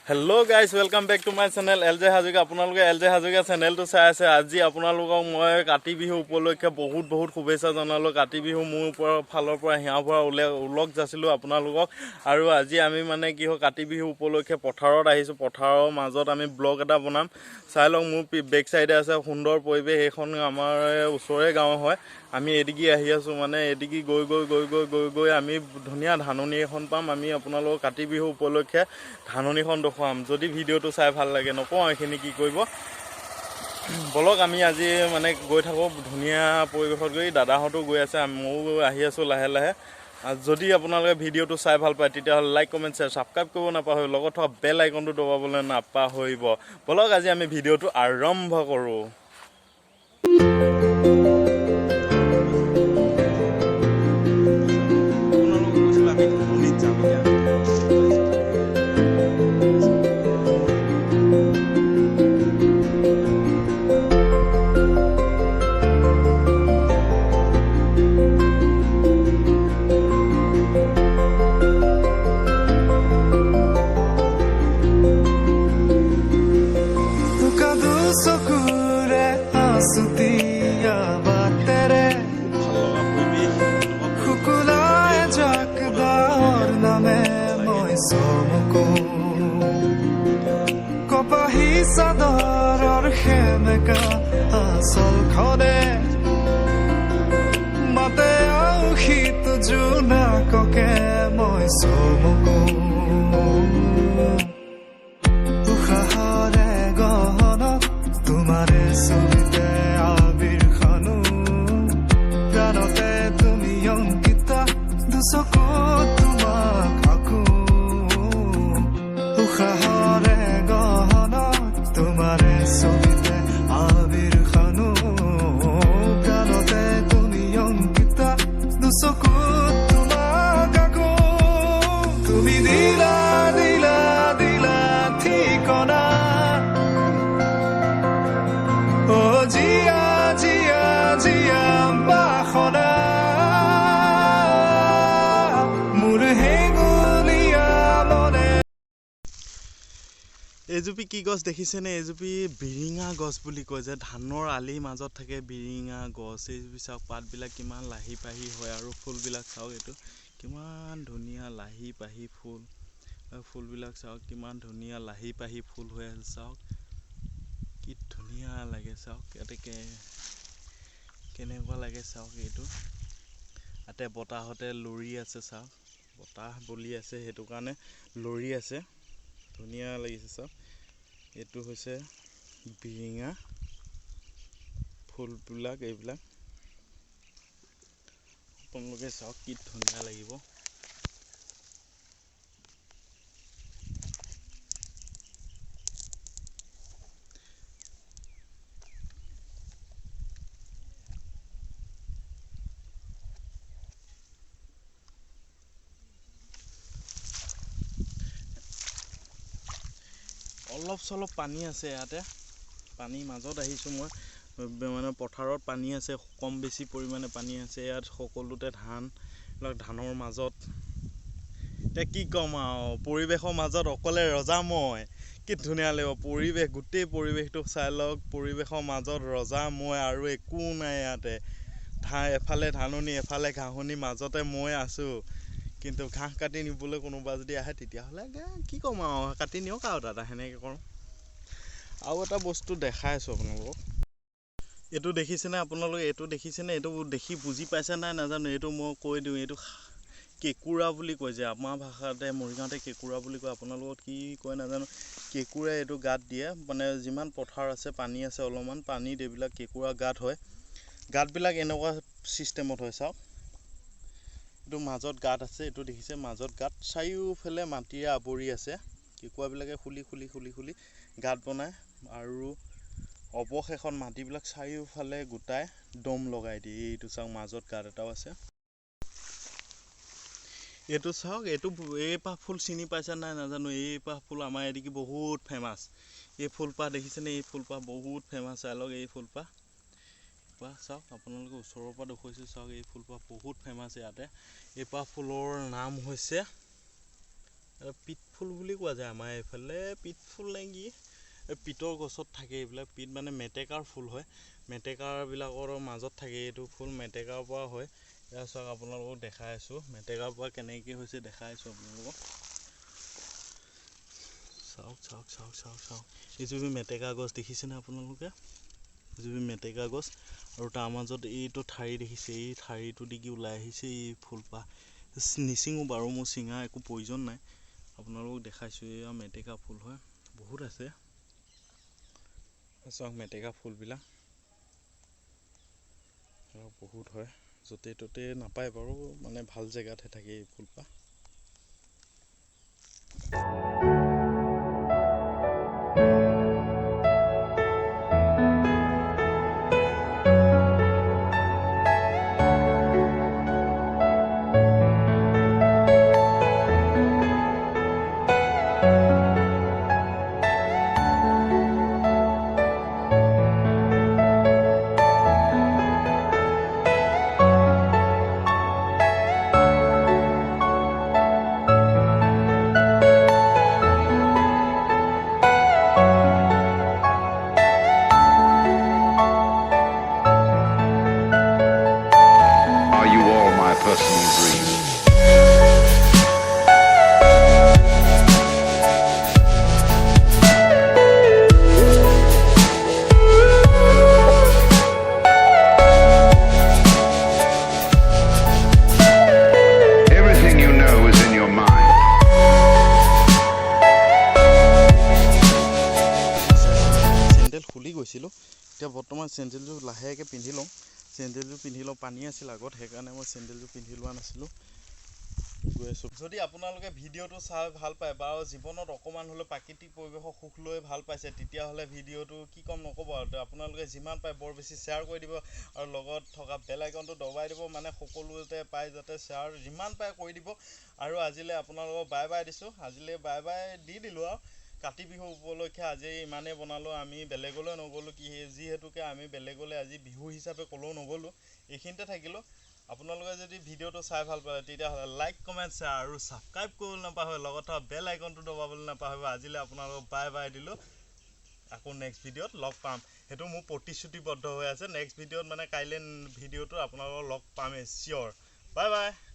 Hello guys, welcome back to my channel L J Hazarika. আপোনালোকে L J Hazarika চেনেলটো চাই আছে। আজি আপোনালোকক মই কাতি বিহু উপলক্ষে বহুত বহুত শুভেচ্ছা জনালোঁ। কাতি বিহু মোৰ ফালৰ পৰা হিয়াৰ পৰা ওলগ যাছিলোঁ আপোনালোকক। আৰু আজি আমি মানে কি হয়, কাতি বিহু উপলক্ষে পথাৰত আহিছোঁ। পথাৰৰ মাজত আমি ব্লগ এটা বনাম। চাই লওক, মোৰ বেক চাইডে আছে সুন্দৰ পৰিৱেশ। সেইখন আমাৰ ওচৰৰে গাঁও হয়। আমি এদিকি আহি আছোঁ, মানে এদিকি গৈ গৈ গৈ গৈ গৈ গৈ আমি ধুনীয়া ধাননি এখন পাম। আমি আপোনালোকক কাতি বিহু উপলক্ষে ধাননিখন দেখুৱাম। যদি ভিডিঅ'টো চাই ভাল লাগে, নকওঁ এইখিনি কি কৰিব। বলক, আমি আজি মানে গৈ থাকোঁ ধুনীয়া পৰিৱেশত গৈ। দাদাহঁতো গৈ আছে, ময়ো আহি আছোঁ লাহে লাহে। যদি আপোনালোকে ভিডিঅ'টো চাই ভাল পায়, তেতিয়াহ'লে লাইক, কমেণ্ট, শ্বেয়াৰ, ছাবস্ক্ৰাইব কৰিব নাপাহৰিব। লগত থকা বেল আইকনটো দবাবলৈ নাপাহৰিব। বলক, আজি আমি ভিডিঅ'টো আৰম্ভ কৰোঁ। আপোনালোকক কৈছিলোঁ আমি ধাননিত যাম। এতিয়া টোকা দুচকুৰে আছুতীয়া বাটেৰে ভাল লগা পৰিৱেশ, এনেকুৱা পৰিৱেশ। শুকুলাই যাক ডাৱৰ নামে মই চমকো। কপাহী চাদৰৰ সেমেকা আচলখনে মাতে আউসীত জোনাককে মই চমকো। উশাহৰে গহনত তোমাৰে ছবিতে আবিৰ সানো। প্ৰাণতে তুমি অংকিতা, দুচকুত তোমাক আঁকো। উশাহৰে গহনত তোমাৰে ছবিতে আবিৰ সানো। প্ৰাণতে তুমি অংকিতা, দুচকুত তোমাক আঁকো। তুমি দিলা দিলা দিলা ঠিকনা, অ জীয়া জীয়া জীয়া বাসনা। মোৰ হেঙুলীয়া মনে এইজুপি কি গছ দেখিছেনে? এইজুপি বিৰিঙা গছ বুলি কয় যে, ধানৰ আলিৰ মাজত থাকে বিৰিঙা গছ। এইজুপি চাওক, পাতবিলাক কিমান লাহি পাহি হয় আৰু ফুলবিলাক চাওক, এইটো কিমান ধুনীয়া লাহি পাহি ফুল। আৰু ফুলবিলাক চাওক, কিমান ধুনীয়া লাহি পাহি ফুল হৈ আছে। চাওক কি ধুনীয়া লাগে। চাওক ইয়াতে কেনেকুৱা লাগে চাওক। এইটো ইয়াতে বতাহতে লৰি আছে। চাওক, বতাহ বলি আছে, সেইটো কাৰণে লৰি আছে। ধুনীয়া লাগিছে চাওক। এইটো হৈছে বিৰিঙা ফুলবিলাক। এইবিলাক আপোনালোকে চাওক কি ধুনীয়া লাগিব। অলপ চলপ পানী আছে ইয়াতে, পানীৰ মাজত আহিছোঁ মই। মানে পথাৰত পানী আছে, কম বেছি পৰিমাণে পানী আছে ইয়াত। সকলোতে ধান, এইবিলাক ধানৰ মাজত। এতিয়া কি ক'ম আৰু, পৰিৱেশৰ মাজত অকলে ৰজা মই। কি ধুনীয়া লাগিব পৰিৱেশ, গোটেই পৰিৱেশটো চাই লওক। পৰিৱেশৰ মাজত ৰজা মই আৰু একো নাই ইয়াতে। এফালে ধাননি, এফালে ঘাঁহনি, মাজতে মই আছোঁ। কিন্তু ঘাঁহ কাটি নিবলৈ কোনোবা যদি আহে, তেতিয়াহ'লে কি ক'ম আৰু, কাটি নিয়ক আৰু দাদা, সেনেকৈ কৰোঁ। আৰু এটা বস্তু দেখাই আছোঁ আপোনালোকক। এইটো দেখিছেনে আপোনালোকে? এইটো দেখিছেনে? এইটো দেখি বুজি পাইছে নাই নাজানো। এইটো মই কৈ দিওঁ, এইটো কেঁকুৰা বুলি কয় যে, আমাৰ ভাষাতে মৰিগাঁৱতে কেঁকুৰা বুলি কয়, আপোনালোকক কি কয় নাজানো। কেঁকুৰাই এইটো গাঁত দিয়ে, মানে যিমান পথাৰ আছে, পানী আছে অলপমান, পানীত এইবিলাক কেঁকুৰা গাঁত হয়। গাঁতবিলাক এনেকুৱা ছিষ্টেমত হয়। চাওক, এইটো মাজত গাঁত আছে, এইটো দেখিছে মাজত গাঁত, চাৰিওফালে মাটিৰে আৱৰি আছে। কেঁকুৰাবিলাকে খুলি খুলি খুলি খুলি গাঁত বনায় আৰু অৱশেষত মাটিবিলাক চাৰিওফালে গোটাই দম লগাই দিয়ে। এইটো চাওক, মাজত গাঁত এটাও আছে। এইটো চাওক, এইটো এইপাহ ফুল চিনি পাইছে নাই নাজানো। এইপাহ ফুল আমাৰ এদিকে বহুত ফেমাছ। এই ফুলপাহ দেখিছেনে? এই ফুলপাহ বহুত ফেমাছ। চাই লওক এই ফুলপাহ। ফুলপাহ চাওক, আপোনালোকে ওচৰৰ পৰা দেখুৱাইছোঁ। চাওক, এই ফুলপাহ বহুত ফেমাছ ইয়াতে। এইপাহ ফুলৰ নাম হৈছে পিতফুল বুলি কোৱা যায় আমাৰ এইফালে, পিতফুল নে কি, পিতৰ গছত থাকে এইবিলাক। পিত মানে মেটেকাৰ ফুল হয়, মেটেকাৰবিলাকৰ মাজত থাকে এইটো ফুল, মেটেকাৰ পৰা হয়। এয়া চাওক, আপোনালোকক দেখাই আছোঁ মেটেকাৰ পৰা কেনেকৈ হৈছে, দেখাই আছোঁ আপোনালোকক। চাওক চাওক চাওক চাওক চাওক, এইজোপি মেটেকা গছ দেখিছেনে আপোনালোকে? এইজোপি মেটেকা গছ আৰু তাৰ মাজত এইটো ঠাৰি দেখিছে, এই ঠাৰিটো দিগি ওলাই আহিছে এই ফুলপাহ। নিচিঙো বাৰু, মোৰ চিঙা একো প্ৰয়োজন নাই, আপোনালোকক দেখাইছোঁ। এয়া মেটেকা ফুল হয়, বহুত আছে। চাওক মেটেকা ফুলবিলাক বহুত হয়, য'তে ত'তে নাপায় বাৰু, মানে ভাল জেগাতহে থাকে এই ফুলপাহ। Are you all my personal dreams? Everything you know is in your mind. Sandal খুলি গৈছিলোঁ, এতিয়া বৰ্তমান চেণ্ডেলযোৰ লাহেকৈ পিন্ধি লওঁ, চেণ্ডেলযোৰ পিন্ধি লওঁ। পানী আছিল আগত, সেইকাৰণে মই চেণ্ডেলযোৰ পিন্ধি লোৱা নাছিলোঁ। গৈ আছোঁ। যদি আপোনালোকে ভিডিঅ'টো চাই ভাল পায় বা জীৱনত অকণমান হ'লেও প্ৰাকৃতিক পৰিৱেশৰ সুখ লৈ ভাল পাইছে, তেতিয়াহ'লে ভিডিঅ'টো কি ক'ম নক'ব আৰু, আপোনালোকে যিমান পাৰে বৰ বেছি শ্বেয়াৰ কৰি দিব আৰু লগত থকা বেল আইকনটো দবাই দিব, মানে সকলোতে পাই যাতে শ্বেয়াৰ যিমান পাৰে কৰি দিব। আৰু আজিলৈ আপোনালোকক বাই বাই দিছোঁ, আজিলৈ বাই বাই দি দিলোঁ আৰু। কাতি বিহু উপলক্ষে আজি ইমানেই বনালোঁ, আমি বেলেগলৈ নগ'লোঁ, কি যিহেতুকে আমি বেলেগলৈ আজি বিহু হিচাপে ক'লেও নগ'লোঁ, এইখিনিতে থাকিলোঁ। আপোনালোকে যদি ভিডিঅ'টো চাই ভাল পালে তেতিয়াহ'লে লাইক, কমেণ্ট, শ্বেয়াৰ আৰু ছাবস্ক্ৰাইব কৰিবলৈ নাপাহৰিব, লগত থকা বেল আইকনটো দবাবলৈ নাপাহৰিব। আজিলৈ আপোনালোকক বাই বাই দিলোঁ, আকৌ নেক্সট ভিডিঅ'ত লগ পাম, সেইটো মোৰ প্ৰতিশ্ৰুতিবদ্ধ হৈ আছে। নেক্সট ভিডিঅ'ত মানে কাইলৈ ভিডিঅ'টো আপোনালোকক লগ পামেই চিয়'ৰ। Bye bye.